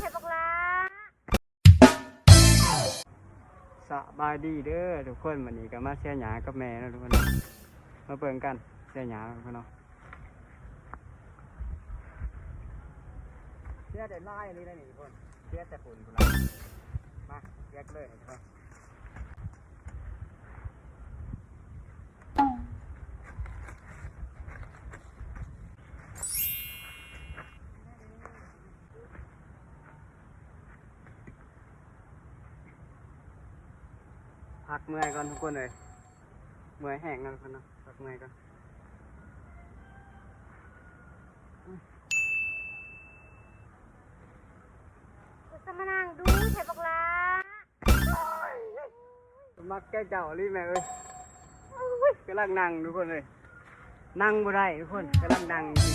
ແທ້ບັກຫຼ້າ. ສະບາຍດີເດີທຸກຄົນ, ມື້ນີ້ກໍມາເສຍຫຍ້າກັບແມ່ເນາະທຸກຄົນ, ມາເບິ່ງກັນເສຍຫຍ້າເນາະທຸກຄົນເນາະ. ເສຍໄດ້ຫຼາຍອີ່ຫຼີເດ້ນີ້ທຸກຄົນ, ເສຍແຕ່ຝຸ່ນພຸ້ນລະ. ມາ ເສຍເລີຍທຸກຄົນ. ພັກເມື່ອຍກ່ອນທຸກຄົນເອີຍ, ເມື່ອຍແຮງເນາະທຸກຄົນເນາະ, ພັກເມື່ອຍກ່ອນ. ສະມານັ່ງດູແທ້ບັກຫຼ້າ. ມັກແກ່ເຈົ້າອີ່ຫຼີແມ່ເອີຍ. ໂອ້ຍ ກຳລັງນັ່ງທຸກຄົນເອີຍ, ນັ່ງບໍ່ໄດ້ທຸກຄົນ, ກຳລັງນັ່ງຢູ່.